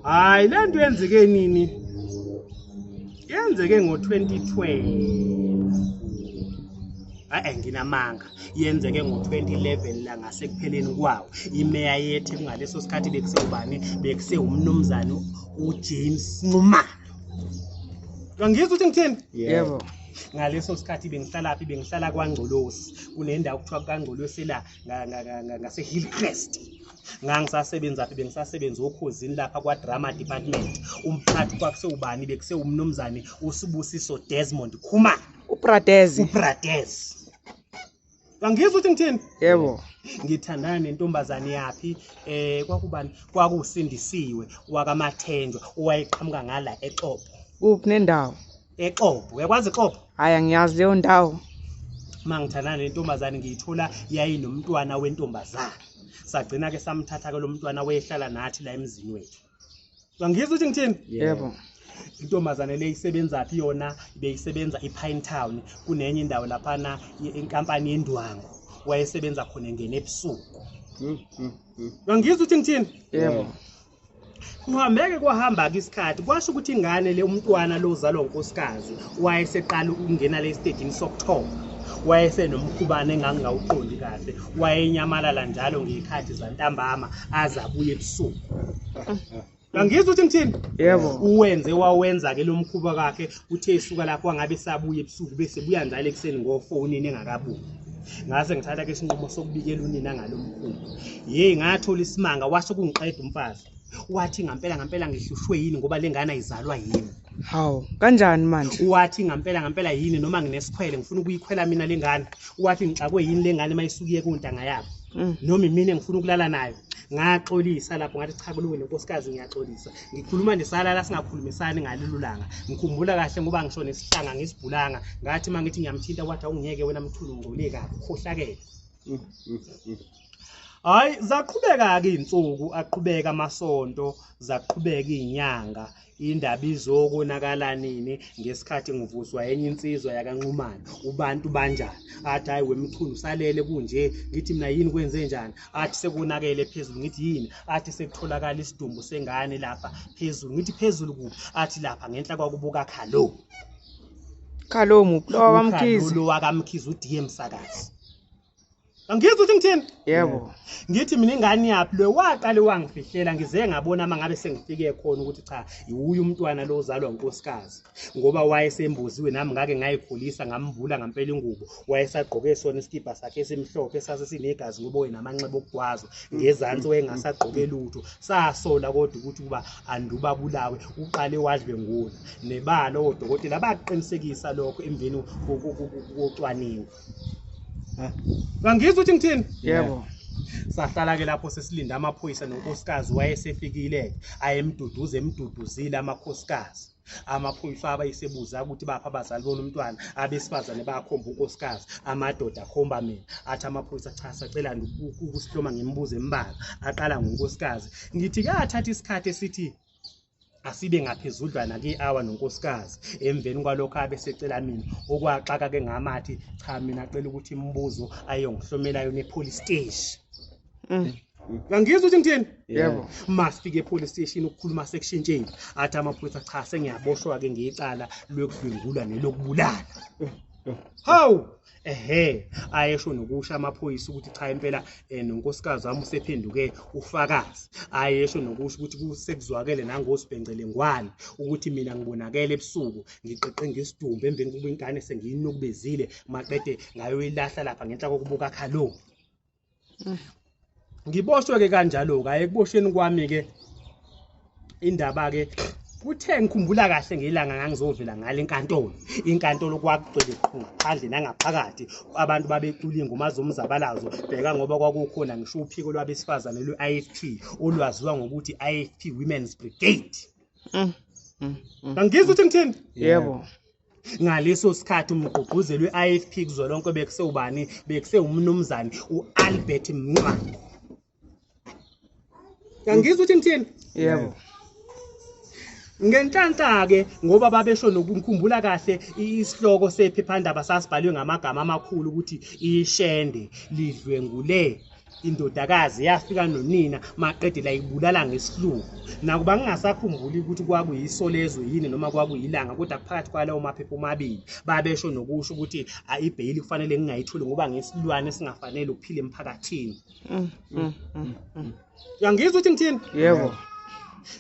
Hayi, le nto yenzeke nini? Yenzeke ngo-2012. Hayi, nginamanga, yenzeke ngo-2011 la ngasekupheleni kwawo. Imeya yethu kungaleso sikhathi bekusewubani? Bekusewumnumzane uJames Nxumalo. Uyangizwa ukuthi ngithini? Yebo. Ngaleso sikhathi bengihlalaphi? Bengihlala kwaNgcolosi, kunendawo kuthiwa kaNgcolosi la ngase-Hillcrest. Ngangisasebenza phi? Bengisasebenza oKhozini lapha kwa-drama department. Umphathi kwakusewubani? Bekusewumnumzane uSibusiso Desmond Khumalo. UBradezi. UBradez. Angizwa ukuthi ngithini? Yebo. Ngithandana nentombazane yaphi? Kwakubani? Kwakusindisiwe wakaMathenjwa, owayeqhamuka ngala eXobho. Kuphi nendawo? EXobho. Uyakwazi eXobho? Hayi, angiyazi leyo ndawo. Mangithandana nentombazane ngiyithola yayinomntwana wentombazane. Sagcina ke samthatha ke lo mntwana, wayehlala nathi la emzini wethu. Angizwa ukuthi ngithini? Yebo. Intombazane le isebenzaphi yona? Beyisebenza ePine Town, kunenye indawo laphana, inkampani yendwangu, wayesebenza khona, engena ebusuku. Angizwa ukuthi ngithini? Yebo. Kuhambeke kwahamba-ke isikhathi, kwasho ukuthi ingane le, umntwana lo ozalwa unkosikazi, wayeseqala ukungena le esitejini sokuthomba. Wayesenomkhubane engangingawuqondi kahle, wayenyamalala njalo ngey'khathi zantambama aze abuye ebusuku. Angizwa ukuthi ngithini? Yebo. Uwenze wawenza-ke lo mkhuba kakhe, uthe esuka lapho wangabe sabuya ebusuku, bese buya njalo ekuseni ngofonini engakabuyi. Ngase ngithatha-ke isinqumo sokubikela unina ngalo mkhuba. Yeyi, ngathola isimanga, washo kungiqeda umfazi. Wathi ngampela ngampela ngihlushwe yini ngoba le ngane ayizalwa yimi. Hawu, kanjani manje? Wathi ngampela ngampela yini noma nginesikhwele ngifuna ukuyikhwela mina le ngane. Wathi ngixakwe yini le ngane mayisuke kuntanga yabo. Noma imina engifuna ukulala nayo. Ngaxolisa lapho, ngathi cha, kulungile nkosikazi, ngiyaxolisa. Ngikhuluma nje salala singakhulumisani ngalelo langa. Ngikhumbula kahle ngoba ngisho nesihlanga ngisibhulanga. Ngathi mangithi ngiyamthinta wathi awungiyeke wena Mthulu, ungcole kabi, ukhohlakele. Hayi, zaqhubeka-ke iy'nsuku, aqhubeka amasonto, zaqhubeka iy'nyanga. Indaba izokonakala nini? Ngesikhathi ngivuswa enye insizwa yakaNxumalo, ubantu banjani? Athi hayi wemchunu salele kunje. Ngithi mina yini, kwenze njani? Athi sekonakele phezulu. Ngithi yini? Athi sekutholakala isidumbu sengane lapha phezulu. Ngithi phezulu kuphi? Athi lapha ngenhla kwakubuka Khalo. Khalo muphi? Lo wakaMkhize. Lo wakaMkhize, uDM Sakazi. Angizwa ukuthi ngithini? Yebo. Ngithi mina ingane yaphi lo? Waqale wangifihlela, ngize ngabona mangabe sengifike khona ukuthi cha, iwuye umntwana lo ozalwa unkosikazi, ngoba wayesemboziwe nami ngake ngayikhulisa, ngambula ngampela ingubo, wayesagqoke sona isikibha sakhe esimhlophe sase sinegazi ngoba wayenamanxeba okugwazwa ngezansi, wayengasagqoke lutho. Sasola kodwa ukuthi kuba anduba bulawe uqale wadlwengula, nebala odokotela baqinisekisa lokho emveni kocwaningo. Angizwa ukuthi ngithini? Yebo. Sahlala ke lapho sesilinda amaphoyisa, nonkosikazi wayesefikile, ayemduduza, emduduzile amakhosikazi. Amaphoyisa abayisebuza ukuthi bapha abazali bona umntwana, abesifazane bakhomba unkosikazi, amadoda akhomba mina. Athi amaphoyisa cha, sacela ukusihloma ngemibuzo embalwa. Aqala ngonkosikazi. Ngithi kuyathatha isikhathi esithi asibe ngaphezudlwana ke-hour nonkosikazi, emveni kwalokho abesecela mina. Okwaxaka ke ngamathi cha, mina cela ukuthi imibuzo ayongihlomela yona e-police station. Angizwa ukuthi ngithini? Yebo. Masifike e-police station ukukhuluma sekushintsheni, athi amaphoyisa cha, sengiyaboshwa ke ngecala lokudlwengula nelokubulala. Hawu, ehe, ayesho nokusho amaphoyisa ukuthi cha impela, nonkosikazi wami usephenduke ufakazi. Ayesho nokusho ukuthi sekuzwakele nangosibhencelengwane ukuthi mina ngibonakele ebusuku ngiqeqe ngesidumbu emveni kokuba ingane sengiyinukubezile, maqede ngayoyilahla lapha ngenhla kokubuka Khalo. Ngiboshwe ke kanjalo ke. Ekuboshweni kwami ke indaba ke kuthe ngikhumbula kahle ngelanga ngangizovela ngale enkantolo. Inkantolo kwakugcwele qhu ngaphandle nangaphakathi, abantu babecula ingoma zomzabalazo, bheka ngoba kwakukhona ngisho uphiko lwabesifazane lwe-IFP olwaziwa ngokuthi IFP Women's Brigade. Angizwa ukuthi ngithini? Yebo. Ngaleso sikhathi umgqugquzeli we-IFP kuzwelonke bekusewubani? Bekusewumnumzane u-Albert Mncwango. Angizwa ukuthi ngithini? Yebo. Ngenhlanhla ke ngoba babesho nokukhumbula kahle, isihloko sephephandaba sasibhalwe ngamagama amakhulu ukuthi ishende lidlwengule Indodakazi yafika nonina maqede layibulala ngesihluku. Nakuba ngingasakhumbuli ukuthi kwakuyisolezwe yini noma kwakuyilanga kodwa phakathi kwalawo maphepha omabili babesho nokusho ukuthi ibheyili kufanele ngingayitholi ngoba ngesilwane esingafanele ukuphila emphakathini. Uyangizwa ukuthi ngithini? Yebo.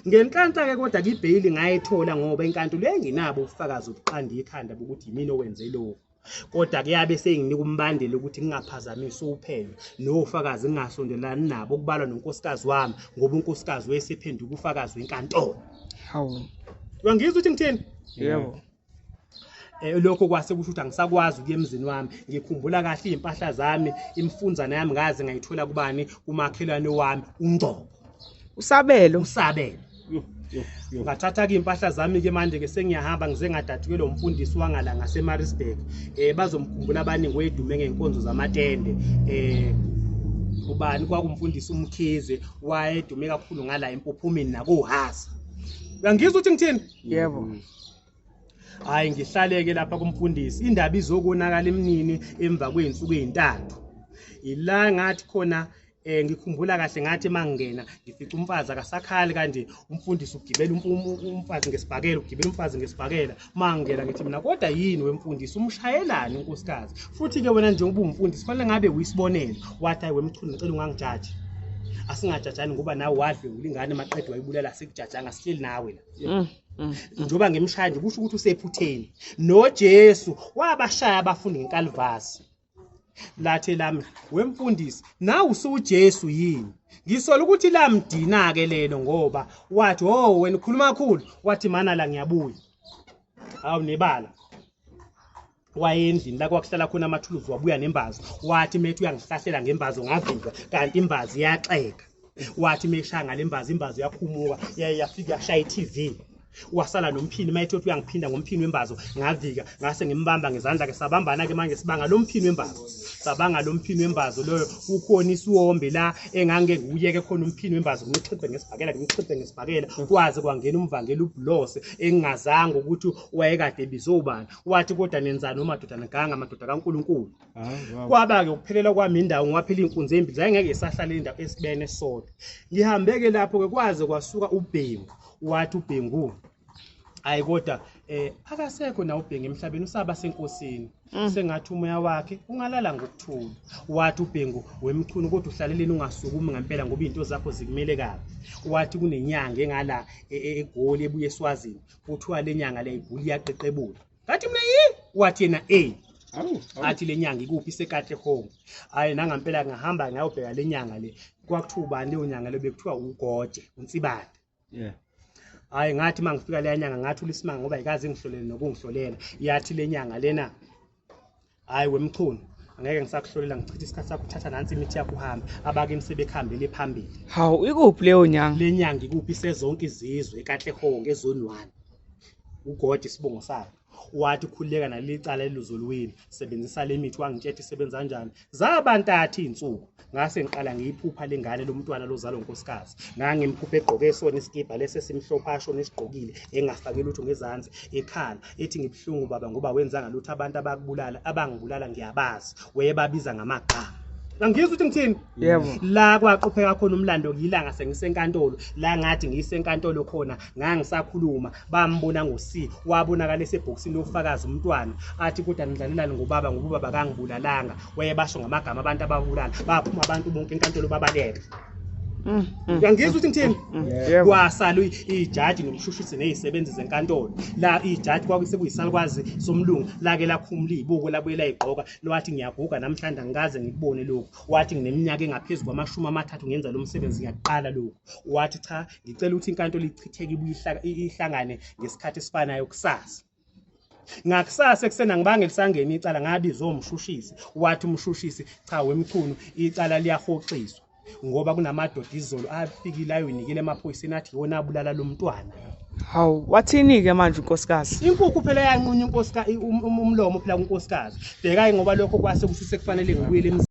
Ngenhlanhla-ke kodwa ibheyili ngayithola ngoba inkantolo yayingenabo ubufakazi obuqanda ikhanda bokuthi yimina owenze lokhu. Kodwa kuyabe senginika umbandela ukuthi ngingaphazamisi uphenyo nofakazi ngingasondelani nabo okubalwa nonkosikazi wami ngoba unkosikazi wayesephenduka ufakazi wenkantolo. Hawu. Uyangizwa ukuthi ngithini? Yebo. Lokho kwase kusho ukuthi angisakwazi ukuya emzini wami. Ngikhumbula kahle iy'mpahla zami, imfunzana yami ngaze ngayithola kubani, kumakhelwane wami uNgcobo. Usabelo. Usabelo. Ngathatha-ke iy'mpahla zami-ke manje-ke sengiyahamba ngize ngadadukelwa umfundisi wangala ngaseMaritzburg. Bazomkhumbula abaningi wayedume ngey'nkonzo zamatende. Ubani kwakumfundisi uMkhize wayedume kakhulu ngala eMpophomeni nakoHasa. Uyangizwa ukuthi ngithini? Yebo. Hayi ngihlaleke lapha kumfundisi indaba izokonakala emnini emva kwey'nsuku ey'ntathu. Ila ngathi khona ngikhumbula kahle ngathi mangingena ngifica umfazi akasakhali kanje umfundisi ugibela umfazi ngesibhakela ugibela umfazi ngesibhakela mangingena ngithi mina kodwa yini wemfundisi umshayelani unkosikazi futhi ke wena njengoba uwumfundisi kufanele ngabe uyisibonelo. Wathi hayi wemchunu ngicela ungangijaji, asingajajani ngoba nawe wadlwengula ingane maqede wayibulala asikujajanga sihleli nawe la. Njengoba ngimshaya nje kusho ukuthi usephutheni. NoJesu wabashaya abafundi ngenkalivasi. Lathe lami wemfundisi nawe usuJesu yini? Ngisola ukuthi lamdina ke lelo ngoba wathi oh wena ukhuluma kakhulu, wathi mana la ngiyabuya. Hawu nebala wayendlini la kwakuhlala khona amathuluzi wabuya nembazo, wathi methu uyangihlahlela ngembazo ngavuka kanti imbazo iyaxeka. Wathi meshaya ngale mbazo imbazo yakhumuka yafika yashaya i-TV. Wasala nomphini mayethi uthi uyangiphinda ngomphini wembazo ngavika ngase ngimbamba ngezandla ke sabambana ke manje sibanga lo mphini wembazo sabanga lo mphini wembazo loyo kukhona isiwombe la engangeke ngiyeke khona umphini wembazo ngimxhiphe ngesibhakela ngimxhiphe ngesibhakela kwaze kwangena umvangeli uBlose engingazanga ukuthi wayekade ebizobani. Wathi kodwa nenzani omadoda niganga madoda kaNkuluNkulu. Kwaba-ke ukuphelela kwami indawo ngoba phela iy'nkunzi ey'mbili zayengeke isahlale indawo esibene esisodwa. Ngihambe-ke lapho-ke kwaze kwasuka uBhengu. Wathi uBhengu hayi kodwa akasekho na uBhengu emhlabeni usaba senkosini. Sengathi umoya wakhe ungalala ngokuthula. Wathi uBhengu wemchunu kodwa uhlaleleni ungasukumi ngempela ngoba izinto zakho zikumele kabi. Wathi kunenyanga engala eGoli ebuye eSwazini kuthiwa le nyanga le igula iyaqeqebula. Ngathi mina yini? Wathi yena Athi le nyanga ikuphi iseKatlehong. Hayi nangampela ngahamba ngayobheka le nyanga le. Kwakuthiwa ubani leyo nyanga le bekuthiwa uGoje uNsibande. Hayi ngathi mangifika le nyanga ngathi ulisimanga ngoba ayikaze ingihlolele nokungihlolela. Yathi le nyanga lena hayi wemchunu angeke ngisakuhlolela ngichitha isikhathi sakho uthatha nansi imithi yakho uhambe abakini sebekhambele phambili. Hawu ikuphi leyo nyanga? Le nyanga ikuphi isezonke izizwe eKatlehong ezone 1. uGoje isibongo sakhe. Wathi khululeka naleli cala elizolwini sebenzisa le mithi wangitshela isebenza kanjani. Zabantathu izinsuku ngase ngiqala ngiyiphupha lengane lomntwana lozalwa unkosikazi. Ngangimphupha egqoke sona isikibha lesi esimhlophe asho nesigqokile engafaki lutho ngezansi ekhala ethi ngibuhlungu baba ngoba wenzanga lutho abantu abakubulala abangibulala ngiyabazi wayebabiza ngamagama. Angizwa ukuthi ngithini? Yebo. La kwaqopheka khona umlando ngilanga sengisenkantolo la ngathi ngisenkantolo khona ngangisakhuluma bambona ngo-C wabonakala esebhokisini lofakazi umntwana athi kodwa nidlalelani ngobaba ngoba ubaba kangibulalanga wayebasho ngamagama abantu ababulala baphuma abantu bonke enkantolo babaleka. Uyangizwa ukuthi ngithini? Yebo. Kwasala ijaji nomshushisi nezisebenzi zenkantolo. La ijaji kwakusebuyisalukwazi somlungu lake lakhumula izibuko labuye layigqoka lwathi ngiyaguga namhlanje angikaze ngikubone lokhu. Wathi ngineminyaka engaphezulu kwamashumi amathathu ngenza lo msebenzi ngiyaqala lokhu. Wathi cha ngicela ukuthi inkantolo ichitheke ibuye ihlangane ngesikhathi esifanayo kusasa. Ngakusasa ekuseni angibange lisangena icala ngabizwa umshushisi. Wathi umshushisi cha wemchunu icala liyahoxiswa ngoba kunamadoda izolo afikile ayoyinikela emaphoyiseni athi iwona abulala lo mntwana. Hawu wathini ke manje unkosikazi? Inkukhu phela yanqunya unkosikazi umlomo phela kunkosikazi. Bhekayi ngoba lokho kwase kusho sekufanele ngibuyele emzini.